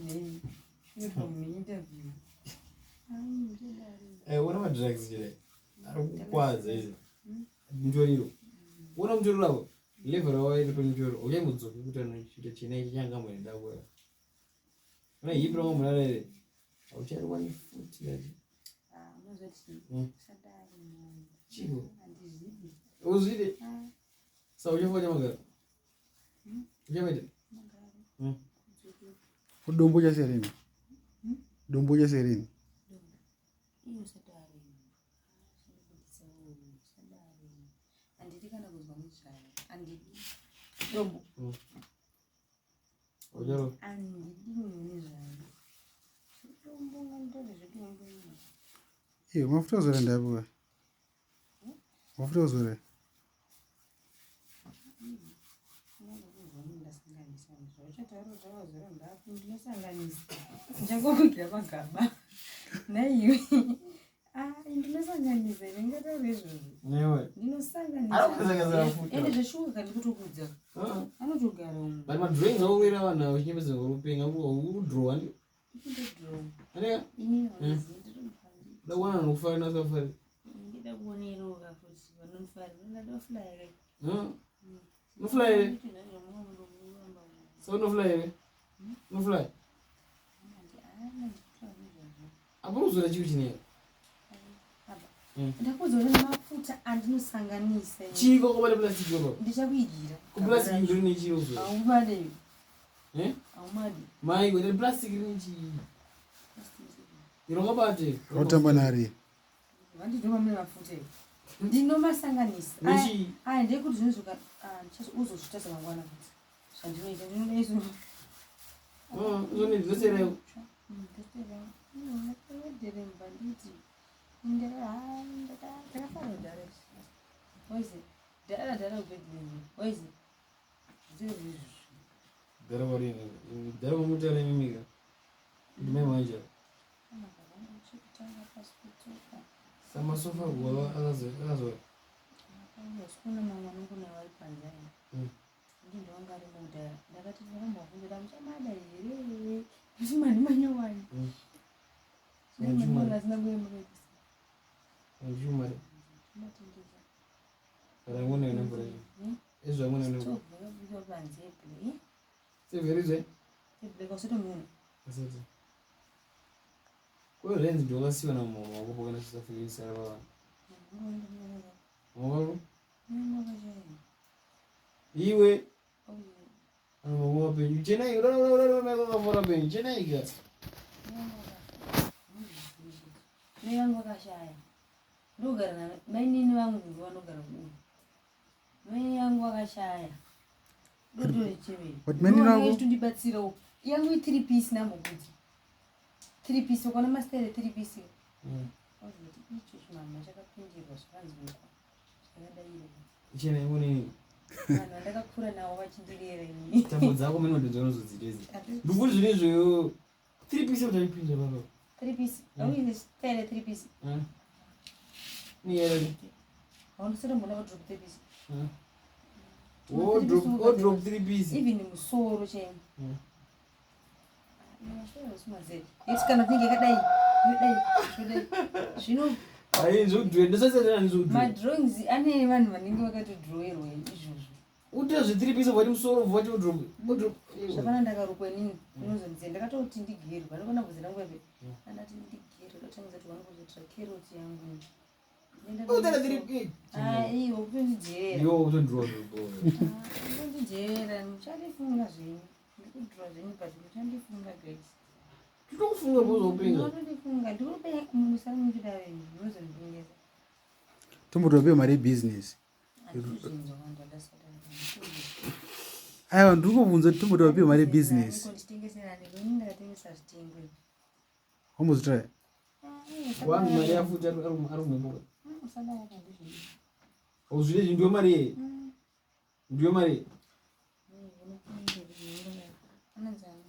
nei inoitwa muinterview. Eh, ona madrugs chire ari kukwadza izvi mutoriro ona mutoriro avo level ravo iri pamutoriro uchaimudzoki kuti anochiita china ichi changa mboenda kuya ona hipi ravo murara here auchariwani futi yacho. Ah, unozoti usadaro munhu. Chiko? Handizvidi. Uzvide? Ah. Sa uchafa chamagaro uchamaita. Magaro. Dombo chaserini. Dombo chaserini. Iye usadaro. Usandibudisa wewe, usadaro. Handidi kana kuzwa nezvayo. Handidi. Dombo. Ucharo. Handidi nezvayo. Dombo nganditore zvedombo izvi. Iye mafuta ozora ndapiwa. Mafuta ozora. Ndinosanganisa ndichangokudya magaba naiwe ndinosanganisa ndingataura izvozvo. Newe. Ndinosanganisa. Ari kusanganisira futa. Ende zveshuwa kandi kutokudza Ah. anotogara umu. But madrawings aurira vanhu ava uchinyepedza urupenga urudrowa Ndodrowa. aneka Ini handizivi, ndinofanira da kuona vanhu kufarira nasafarira. ndida kuoneroka futi vanondifarira ndadoflya. Unofly here? So unofly here? Unofly? Apa uzora chii chinei? Ndakuudza kuti mafuta andinosanganisa. Chii kwakabata plastic baba? Ndichakuigira. Kuplastic ndiri nechii uzora? Haumadi. Eh? Haumadi. Mai kwete plastic rine chii? Iro ngabate. Rotamba nari. Vandidoma mune mafuta iwo. Ndinomasanganisa. Nechii? Aya ndeyekuti zvinozoka uzozvita samangwana futi. Zvandinoita ndinoda izvo. Uzone ndinoserewo. Dhara warini. Dhara wamutara imika. Ndimai manja. Samasofa guava akazo akazo. Ndakati ndakambovhunza muchamada here kuti mani manyowani asina kuemuresa. Ndimari. Kana ngone nemvura. Izvo ngone nemvura. Stove yakabikwa panze yeblack. Severizve. Yeblack usatomuona. Asati. Ko renzi ndokasiwa na mama wako pokana sisafika baba. Mama wako? Iwe. Mama wako penyu. Chenai, ura ura ura ura ura ura penyu. Chenai ka. Mai vangu vakashaya. Ndogara na mainini vangu ndivo vanogara kuno. Mai vangu vakashaya. Ndotochemei. But mainini vako- Tondibatsirawo. Yangu i3 piece nambokudzi. 3 piece ukaona masitere 3 piece. Wazoti icho chimama chakapindirwa zvakanzwikwa. Zvakadairwa. Chenai ngone. Vanhu vandakakura navo vachindirera ini. Tambo dzako mene ndo dzinozodzita idzi. Ndikuti zvine izvoyo. 3 piece utaipinda baba. 3 piece. Auine style 3 piece. Ni yero. Haundisati mbona drop 3 piece. Oh drop, oh drop 3 piece. Even musoro chemo. Yeti kana tinenge yakadai, yodai, yodai. Zvino Ai zvodwe ndosasana nzodwe. madrawings ane vanhu vanenge vakatodrowerwa izvozvo. Uta zve 3 piece vati musoro vati drop. Drop. Zvakana ndakarukwa inini unozondiziva ndakatoti ndigerwe andikona bvudzi rangu yape andati ndigerwe ndotangidza kuti wanokuzoitira keroti yangu. Uta 3 piece. Aiwa kutondijerera. Yo utodrow. Kutondijera muchandifunga zvenyu. Ndikudrowa zvenyu but muchandifunga guys. Tinokufunga bozo upenga. Ndinotondifunga ndikupe musana muchida venyu munozondipengesa. Tombotopiwa mari yebusiness. Handizvinzwa vanhu vandasada. Aiwa ndiri kubvunza kuti tombotopiwa mari yebusiness. Nditengeserani ini ndakatengesa zvitengwe. Wambozvitry. Wangu mari yafuti ari ari kumhepo. Usadaro handizvidi. Uzvide ndiyo mari yeye. Ndiyo mari. Anonzani?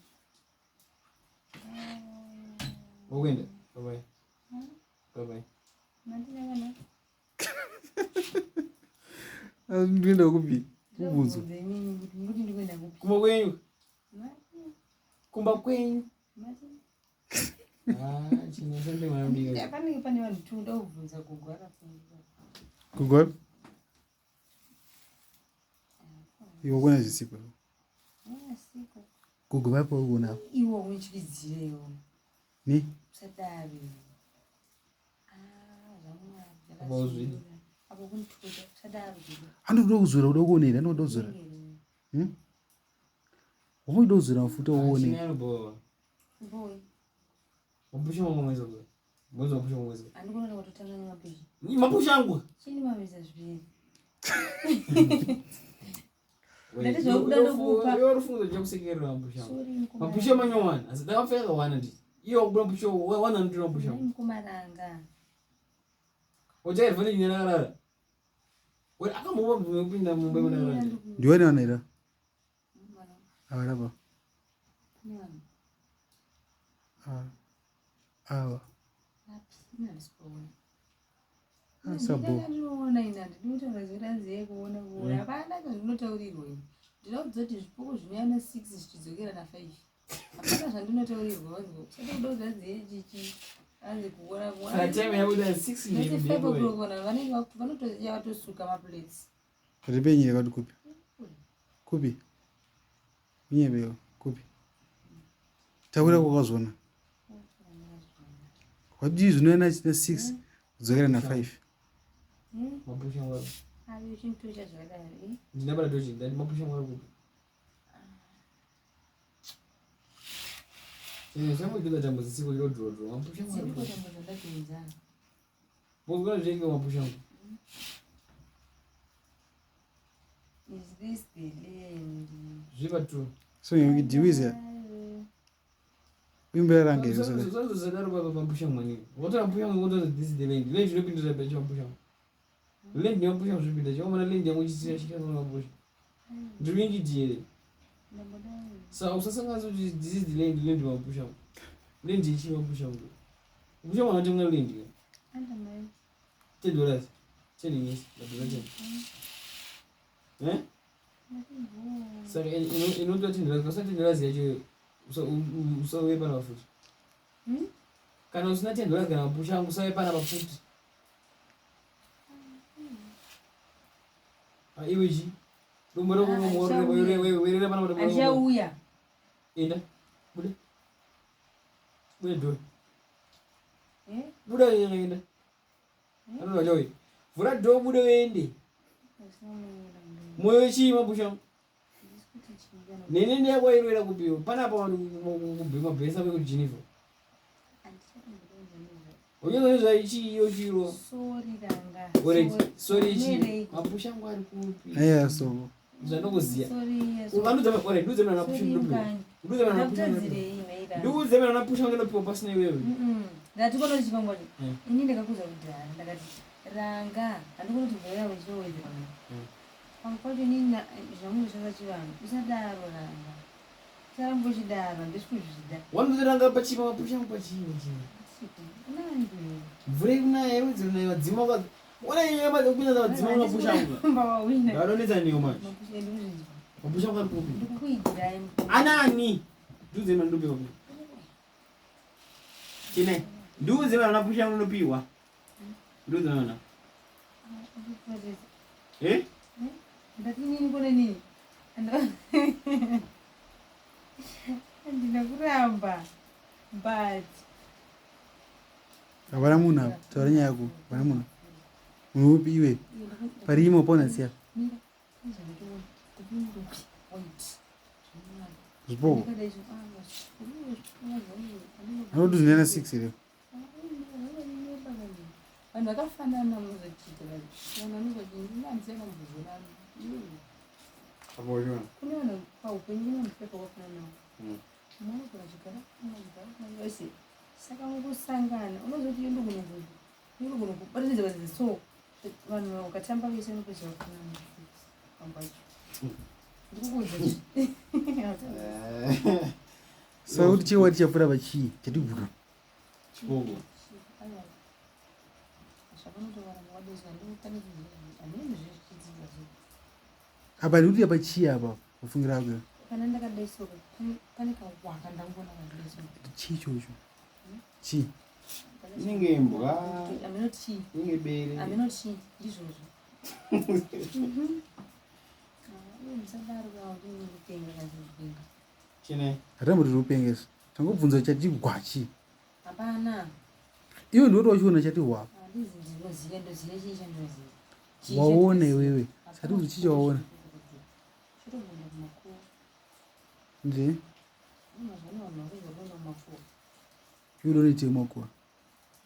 Wokuenda. Bye bye. Bye bye. Mandinakana. Ndinoenda kupi? Kubvunzwa. Ndinobvunza inini kuti ndikuti ndikuenda kupi. Kumba kwenyu. Kumba kwenyu. Mati Ah, chine sande mwana mudiki. Panenge pane vanhu tu ndobvunza gogo akafunga. Gogo iwe kuona zvisipo. Asiko. Gogo vapo kuona. Iwe unotyidzire iwe. Ni? Usadaro. Ah, zvamwari. Apa uzvidi. Apo kunituka usadaro. Gogo. Anoda kuzora uda kuonera anoda kuzora. Wakuda kuzora mafuta uone. Chine anobowa. Boy, Mapusha wangu mwezi kwa. Mwezi mapusha wangu mwezi. andikuona watotanga nemapeji. Ni mapusha angu. Chini mamisa zviviri. Wait, Ndati zvakuda ndokupa. Iwe rufunzo chakusekerera mapusha angu. Sorry mukoma. Mapusha manyowani. Asi ndakapfeka 100. Iwe wakubuda mapusha 100 mapusha angu. Mukomaranga. Ocha advantage nyakarara. Wait, akambopa mvumo yekupinda mumba yemunarara. Ndiwe wana ira. Avarapa. Ah. Ava. Ah, sabo. Ndinoona ina ndinotaura zveranzi kuona kuona hapana zvandinotaurirwa ini ndinoudza kuti zvipoko zvinouya na 6 zvichidzokera na 5 hapana zvandinotaurirwa vanzi usada kuda kuti hanzi chichi hanzi kuona Kana time yabuda 6 Nese ndi. 5 o'clock vanhu vanenge vanotoziva vatosuka maplates Ripenyi yakati kupi? Kupi? Unyebeyo kupi? Taura kwakazona. Wadii zvinoya na 6 kudzokera na 5. Mapusha angu. ayo chintocha zvakadaro eh? Ndinabata tochi ndati mapusha angu ari kupi. Eh, chamboita tambo dzisiko chiro draw draw. Mapusha angu ari Dziriko kupi. tambo dzandatounza Bozwa zvenge mapusha angu. is this the land Zvipa tu. So diwize imbera range zvose. Zvazodaro baba mapusha angu maningi. Watora mapusha angu wotora this is the land. Land zvinopinda pa mapusha angu. Land nemapusha angu zvinopinda. Chaomana land yangu chisira chikasa mapusha. Ndiri ndiye. Ndambodai. Saka usasanganisa kuti this is the land, land mapusha angu. Land ichi mapusha angu. Mapusha angu anotenga land. Andamai. $10. 10 yes, but 10. Eh? Saka inotora $10, kana usina $10 yacho usauye panapa futi. Hmm? Kana usina $10 kana mapusha angu usauye panapa futi. Ah, iwe chi? Dombo rako Ah, werera panapa dombo rako. Achauya. Enda. Buda. Buda dhori. Eh? Buda enda enda. Anoda chauya. Vhura dhoo bude uende. Usina munoona munhu. Moyo chii mapusha angu? Handisi kuti chii kana- Nene ndeyakwairwera kupiwa. Panapa vanhu kubhema bhesa kwekuGeneva. Handichatomboudza nezvazvo. Unyozwa zvaichiyo chiro. Sorry ranga. Alright, sorry chi. Nerei. Mapusha angu ari kupi? Aya so. Zvandokuziya. Sorry, yes. Ungandudza alright, ndudze mina napusha Sorry, ndinopiwa. mukanya. Ndudze mina napusha ndinopiwa. Ndakutadzirei maira. Ndudze mina napusha ndinopiwa pasina iwewe. Ndati kono chipangwa Mm. ini ndakakuza kudhara ndakati ranga handikona kuti mvura yavo ichitowedzera muna pamwe pacho inini zvamunhu zvanga chivanhu usadaro ranga usaramba uchidaro handisi kuzvida Wanudze ranga pachipa mapusha angu pachipa chii. unangu Mvura ikunaya iwedzere nayo vadzima waka. Ona iye kupinda vadzima mapusha angu. wawina Ndadonetsa niyo manje. mapusha ndikuzvidya Mapusha angu ari kupi? ndikukuigirai Anani? Ndudze mina ndinopiwa. Chine. Ndudze mina napusha angu ndinopiwa. Ndudze mina. Eh? ndati inini kone nini handina kuramba but Havana munhu apa. Taura nyaya yako. Havana munhu. Munhu upi iwe? Parimo pona siya. Mira, zvandatoona kupindupi wait Zvipoko. Anoti zvinoya na 6 here. vanhu vakafanana muzochiita vanhu vanozochinanziakambozoonana Apo uchiona. kune vanhu paupenyu kune vanhu pepa wakafanana navo Mm. munogona chigara munogara wese saka mungosangana unozoti iyo ndogona ndogona kubatanidza batanidza so vanhu ukatamba vese unopedza wafanana pambacho ndikukuudza Saka kuti chii wati chapfuura pachii? Chati bvuru. Chipoko. Apa ndikuti apa chii apa? Kufungira kwako. Kana ndakadaisoka pane kawaka ndangona kadaisoka. Chii ichocho? Chii? Inenge imbwa. Aminoti. Inenge bere. Aminoti ndizvozvo. Musadaro kupenga kupenga. Chine. Hatambo tiri kupengesa. Tangobvunza chati gwa chii? Hapana. Iwe ndiwe wachiona chati hwa. Handizi ndinoziva ndoziva chii chandinoziva. Chii Waona chandinoziva? iwewe. Sati kuti chii chawaona? Chotobunda kumakuva. Nje. Mazuva ano vanhu vakuzoenda kumakuva. Iwe unoitei mumakuva?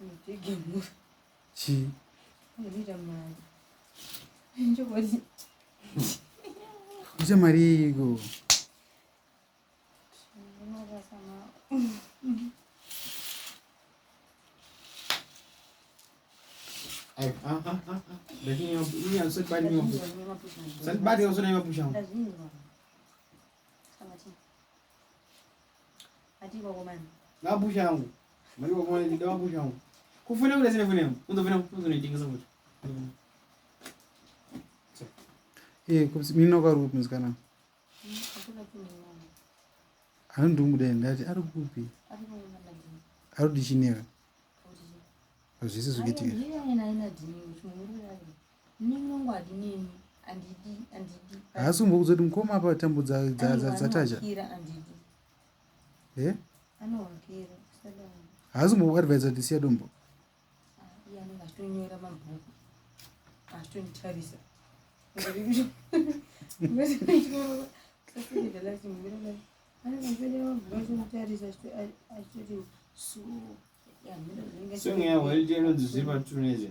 Unotegemura. Chii? Unoita mari. Njokuti Kuita mari yeiko? unorasa ma Ai, ah ah ah. Lakini ini usati bali mimi. Usati bali usati mapusha. Ndazvinzwa. Saka ati kwakomana. Mapusha angu. Mari kwa mwana ndio mapusha angu. Kufuna kule sine fune. Undofuna uzonoitingisa futi. Eh, mina wako ari kupi musikana? Hakuna chinhu. Anondimudai ndati ari kupi? Ari kuona madini. Ari kuti chinera. Kuti Zvese zvikuitika. Haasi kumbokuudza kuti mukoma apa tambo dzatacha. Eh? Haasi kumbokuadvisa kuti siya dombo. Iye anenge achitonyora mabhuku achitonditarisa. Anenge mabhuku achitonditarisa achitoti su. Song ya walite inonzi zviri pa2 neze.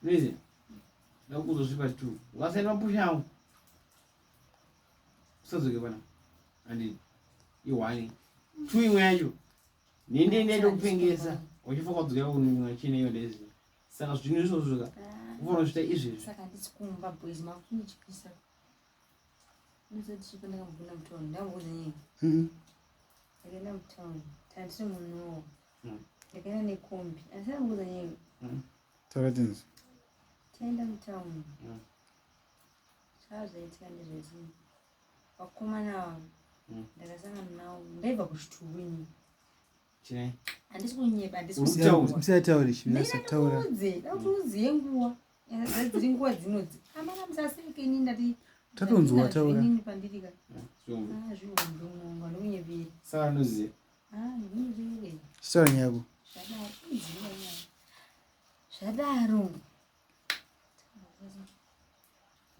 Neze. Ndakuzo zviri pa2. Ukasaenda mapusha angu. Usadzoke pana. Andi. I1. 2 imwe yacho. Nende ndende kupengesa. Uchifa kwadzokera kununga chine iyo ndezi. Saka zvinhu izvozvo ka. Ufanira kuzviita izvezvi. Saka handisi kumba boys makundityisa. Ndinozotichipa ndakambopinda mutauni ndambokuudza nyaya. Ndakaenda mutauni tandiri munowo. Ndakaenda nekombi asi ndambokuudza nyaya. Taura tinzi. Taenda mutauni. Zvazvaitika ndezveti vakomana ava ndakasangana navo ndaibva kuchitubu ini. Chine. Handisi kunyepa handisi Uri kutaura. Musataure chimira taura. Ndakuudze ndakuti nguva dziri nguva dzinodzi amana musaseke ini ndati Tatonzwa taura. Inini pandirika Zviombe. ah zvihombe unonga ndokunyepera Saka anoziva. ah ndinozive Chitaura nyaya yako. zvadaro iziva nyaya zvadaro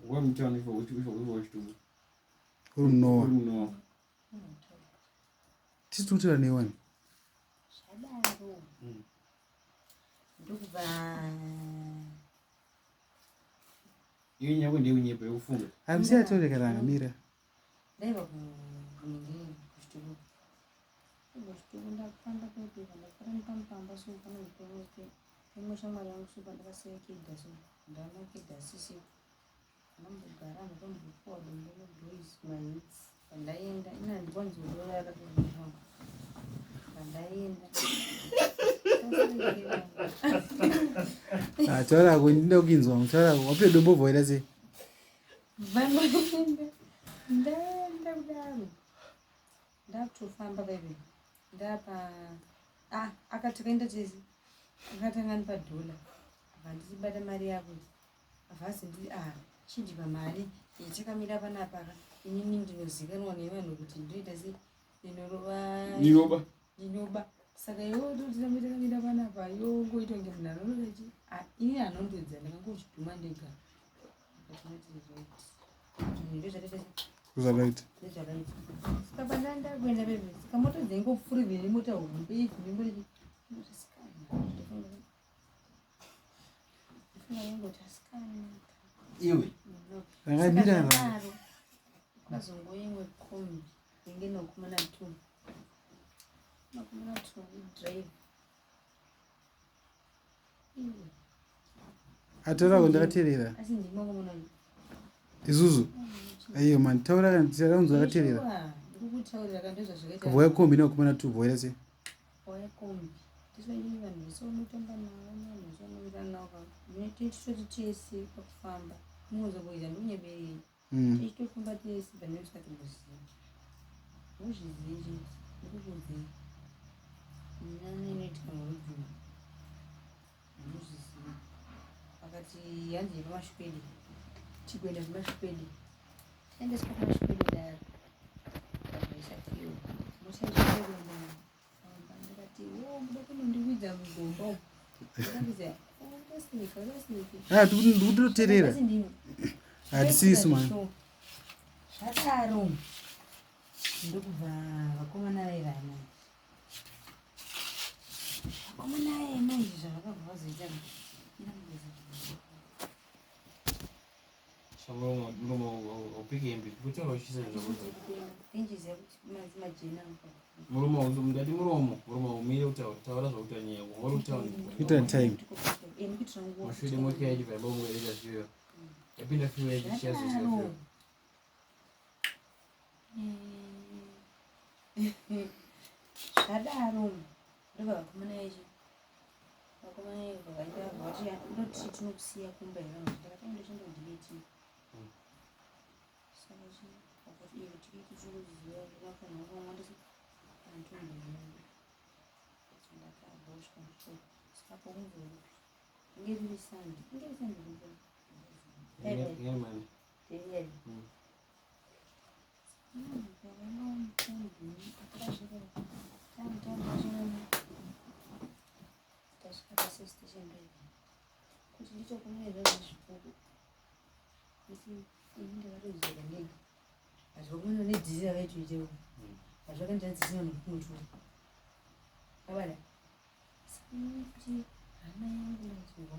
Wewe mutauni ifo uchi ifo ifo chitubu. Uri munowa. Uri munowa. Tisi tikutaura newani. Zvadaro ndokubva Iyo nyaya yako ndeyekunyepa yekufunga. Hamusataure kana akamira. Ndaibva kuningiri kuchitubu. Ndabva kuchitubu ndakufamba kuipika ndakufara nepamupamba so pane zvitoro imwe shamwari yangu so pandakasiya kedha so ndaona kedha sisi ndambogara ndakambopuwa dombo neboys mahits pandaenda ina handikwanzi kudorara kuaa pandaenda. Ah, taura yako ndinoda kuinzwa. Taura yako. Wapiwa dombo bva waita sei? Vandaenda ndaenda kudaro ndakutofamba paipe ndapa ah akatakaenda tese akatanga ndipa dhola akandibata mari yako avhasi ndi ah chindipa mari takamira panapa ka inini ndinozikanwa nevanhu kuti ndinoita sei ndinorova. Ndinoba. Ndinoba. Saka iwe totirambe takamira panapa yongoita kunge munhu anonoda chi. Ah, ini anondodza ndakangochidhuma ndega. Akatinoti right ndozvataita. Kuzvakaita. Ndezvakaita saka pandanda kuenda pepe saka mota dzaingopfurirwe nemota hombe idzi asikana ndifunga ingoti asikana. Iwe. Rakamira ra. Zvadaro kwazongoimwe kombi inge nokumana two makumana two drive iwe. Ataura yako ndakateerera. Asi ndimakomana. Isusu. Aiyo man, taura kana tichaunzwa ndakateerera. Ndikukutaurira ka ndozvazvakaita. Bva kombi nevakomana tu bva waita sei? Waya kombi tisai vanhu vese unotamba navo nevanhu vese unowirirana navo ka tichitoti tese pakufamba munozokuita ndikunyeberei. Tichitofamba tese pane usikatomboziva. Muzvizive chete, ndikukuudzei. Nyaya inoitika murudzi umu hamuzvizivi. Vakati hanzi yepamashukwede, tigoenda zvemashukwede. Taendeswa kumashukwede daro, tikazoisa fuel. Mota yacho kuenda pamba, ndakati wo muda kunondiwidza mugomba umu. Ndakabvisa, oh, ndasinika, ndasinika. Ah, ndikutoterera. Hatisisu mani. Zvadaro ndokubva vakomana vaiva manje. Vakomana vaiva manje zvavakabva vazoita. Muromo upike hembe kutaura uchisa zvakuti. Ndinjiziva kuti majena. Muromo ndati muromo muromo umire kutaura taura zvakuita nyaya uri kutaura. Kuita time. Mashure moto yacho vaibo muereka zviyo. Yapinda fiyo yacho chiyazo fiyo. Zvadaro ndobva vakomana vechi vakomana vebva vaita vati ndoti tinokusiya kumba here kana kuti ndakati ndochenda kudiketi saka chi vakati iyo tiketi tinokuziva ndinofanira kuona ndisi antomboenda ndakabva kusvika ndisvika saka pokunzi inge riri sandi inge riri sandi riri Ngene Tevere. Tasvika pastation paipi kuti nditokumira zvazvizvipuku asi ini ndakatozvizera ndega hazvakumana nedhizira vaitoitewo hazvakandiadzisina nokunotu abada kuti hana yangu ndazorwa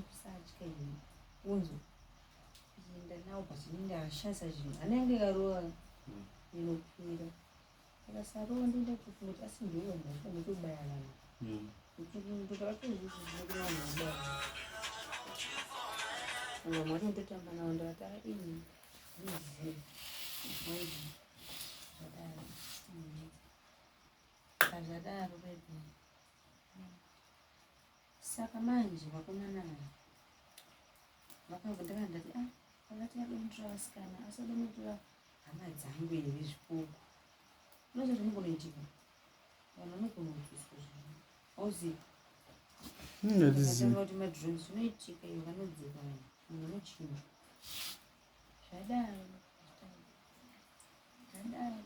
kusatya ini unzwa kuenda nawo but ini ndashandisa zvinhu hana yangu ikarova inokwira akasarova ndoenda kutofunga kuti asi ndiwo vanhu vacho vanotobaya vanhu ndakatozvizvizvinokuvanhu vabaya vamwe vacho ndototamba navo ndakati a ini ndizive zvadaro zvadaro baby saka manje vakomana vakabva ndakanga ndati ah vakati adonotora vasikana asi adonotora hama dzangu here zvipoko unoziva zvinogonoitika vanhu vanogona kudzoswa zvinhu auzivi Hatizivi. kuti madreams zvinoitika iyo vanodzoka vanhu munhu anochinjwa zvadaro zvadaro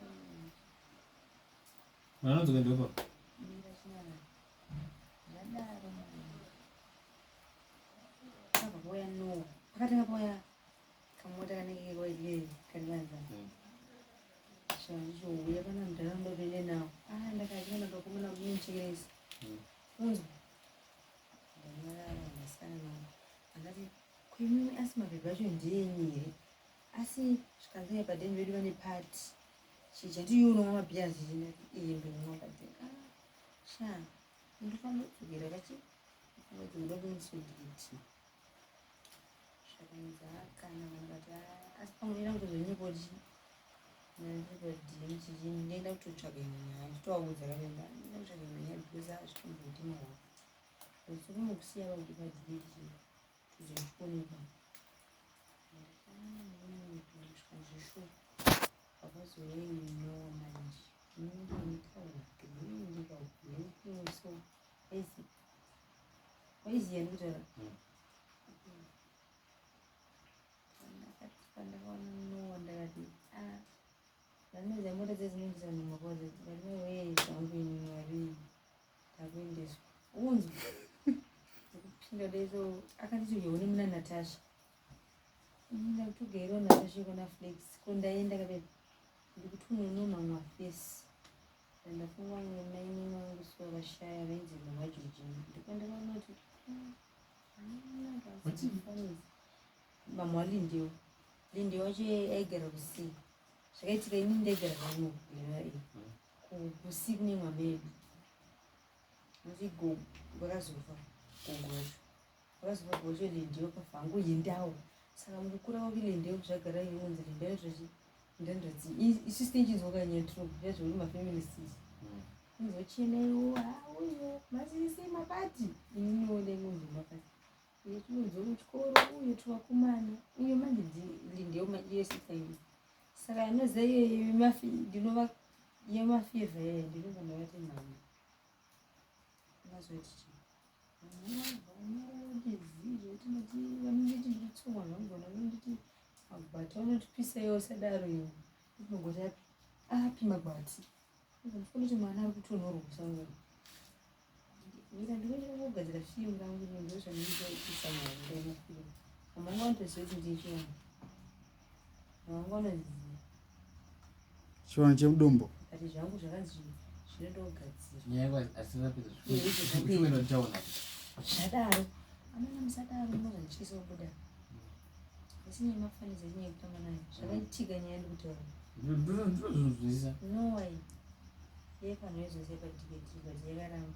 Vanodzoka ndopa. mira chinyarara zvadaro pakabva pauya noa pakatanga pauya kamota kanenge karivanza zvandichouya pana munharaunda kuende nawo ah ndakati kana kakomana kumuchekeresa unzwa ndanyarara ndasikana nawo andati kuimimi asi mabhebhi acho ndienyi here asi zvikanzi padeni vedu vane pati chii chati iwe unomwa mabhiya azhinji ndati iye ndomwa padeni ah sha ndofanira kudzokera kachi ndofanira kudzokera kunisodikiti zvakanzi akana vanhu vati "Ah, asi pamwe ndakuzonyepa kuti ndiri chichi ndenda kutotsvaga imwe nyaya nditovaudza kaenda ndenda kutsvaga imwe nyaya because azvitombodi maoko ndosikunokusiya vakuti padikiti tuzozvionekwa zvishuwa vakazoenyowa manje waiziya ndikutaura pandakaona nowa ndakati a vanoziva mota dzedzinongisa vanhu makoza ndikati wee zvangu ini mwari ndakuendeswa unzwa ndikupinda daiso akanditi uyaone muna natasha ndakutogairawo natasha ikona flex ko ndaenda kapepa ndikuti unono mamwe afesi ndafunga vamwe mainini vangu so vashaya vainzi mama Georgina ndikandakaona kuti mama walindiwo lindiwo wacho aigara kusii zvakaitika ini ndaigara zvangu kusii kune mwama yedu nokuti gogo vakazofa gogo vacho vakazofa gogo vacho lindiwo kafa hangu yendawo saka mukukura kwake lindiwo zvagara iunzi lindiwo zvachi ndandodzi isusu tinchinzwa kanyetro zvazvori mafeminists inzochenewo uyo masisi mapati ininiwo ndaingonzi mapati uyo tinonzwa kuchikoro uyo tivakomana uyo manje lindiwo iyo sister saka anoziva iyoyo mafi ndinova Yemafivha yeye ndinobva ndavati mhama mazoti chii vanonditi magwati vanotipisa iwe usadaro iwe magwati api api magwati ndifuna kuti mwana ari kutonhorwa kusango mira ndinoenda kugadzira firimu rangu ndo zvandinoita mwana mama vangu vanotoziva kuti ndichiona mama vangu vanoziva Chivanhu chemudombo. But zvangu zvakanzi zvinoda kugadzira. Nyaya yako asi vapedza zvikuru. Taona. Zvadaro. Amana musadaro munozondityisa kubuda. Asi nyaya mafanidza nyaya yekutamba nayo. Zvakaitika nyaya ndikutaura. Ndozvinzwisisa. No way. Yaifanira izose padiketi but yakaramba.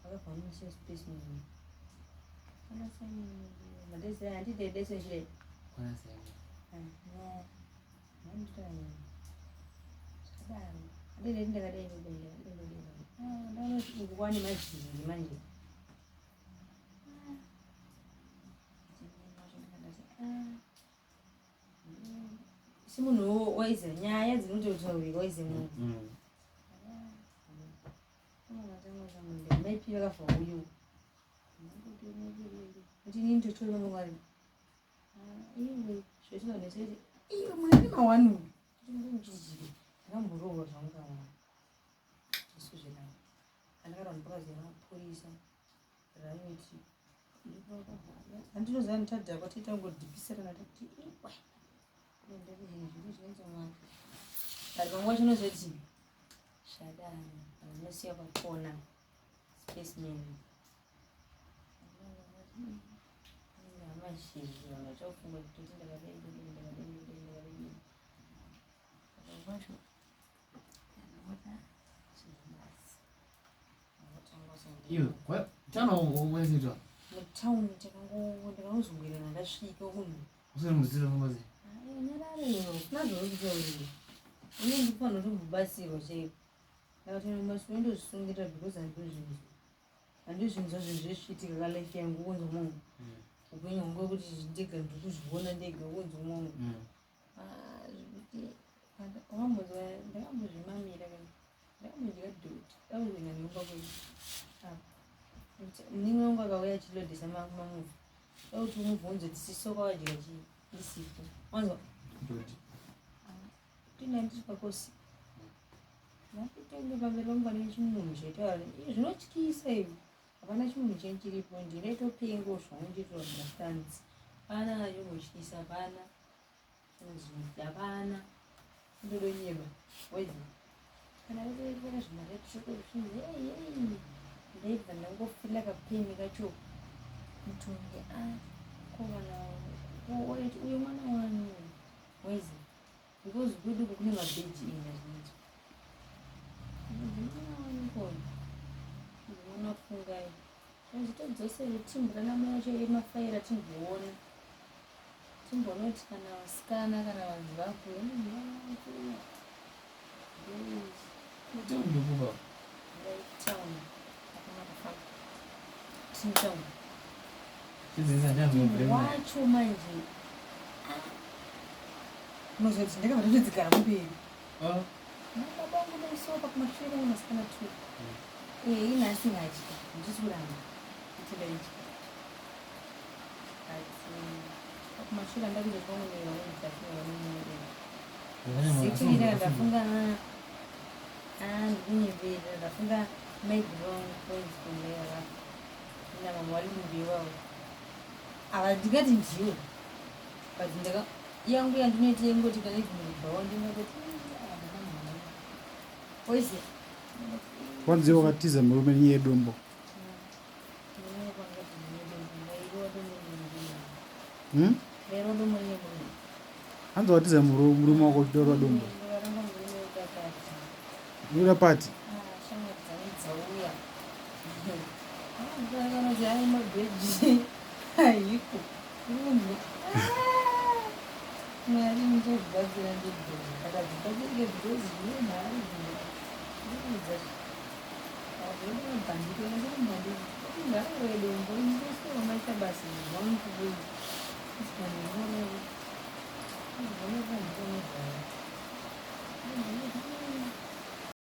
Vakabva vamusiya space munhu. Kana Simon madesi handide dese chidai. Kana Simon. No. Ndakadai mazhinji manje si munhu waize nyaya dzinototaurika waize munhu maipi vakafa uyu kuti inini ndotora mwari iwe zvetinonetsa kuti iwe mwana mawani ndinondizive ndakamborohwa zvangu kamwana isu zvekangu andakara ndipakaziva mapurisa raiti andinoziva nditadhakwa tiita kungodhipisirana tati iwe ndozvinhu mwari but panguva chinozoti zvadani vanosiya pakona specimen Iwe, tano wezitwa. Mutown takango ndakangozungurira ndasvika kunhu. Usiri muzira famba sei? Nyarara iwe, usina zvauri kutaurira. Une ndikufanira kutombobatsirwa chaiko. Ndakatoenda mubasa ndozvisungirira because handizvinzwa. Handizvinzwa zvinhu zvezvichiitika kalife yangu kunzwa munhu. Upenyu hwangu hwekuti ndega ndiri kuzviona ndega kunzwa munhu. Ah, zvekuti wambonzwa ndakambozvimamira kana ndakambodya dhoti ndakuzoenda nekumba kwedu. Apa. Munin'ina wangu akauya achilodhesa mamuvi. Ndakuti umubvunze kuti sisoka wadya chii ndisipo. Wanzwa? Dhoti. Ndina ndiri pakosi. Ndakutenge pamberi pangu pane chimunhu chaitaura zvinotyisa izvi. Hapana chimunhu chenyu chiripo ndinoitopengo zvangu ndiritora mastanzi. Hapana chombotyisa hapana. Hapana. Ndodonyeba. Wezi. Kana vatoita zvimaretro zvinhu hey hey. Ndaibva ndangofila kapeni kacho. Mutongi ah ko vana uyo mwana wani wezi. Because kwedu uku kune mabheji ina zvinoitwa. Ndinoona fungai. Zvitodzosere timbura namai vacho emafaira timboona. Timboona kuti kana vasikana kana vanhu vakura. Ndikuba. Town. Hakuna kufamba. Tini town. Chidzidza ndazvo. Wacho manje. Unozoti ndakabva ndatodzigara kumberi. Ah. Baba vangu ndaisopa kumashure masikana tu. Eh, ini asingadyi. Ndisi kuramba. Kuti ndaidya. But kumashure ndakuza pamwe nevamwe ndafunga vamwe. Sikuira ndafunga ah ndikunyepera ndafunga maybe wrong points from there vafa. Ina mama walimbiwa. Ava ndingati ndiwo. But ndaka yangu yandinoita yengoti kana even kubhawa ndingatoti oise Kwanzi wakatiza murume nenyaya yedombo. Hmm? Hanzi watiza murume wako uchitorwa dombo. Unoda pati. Haiko. Mwari ndichazvibatsira ndega. Ndakazvibatsirike because zvine mari zvinoudza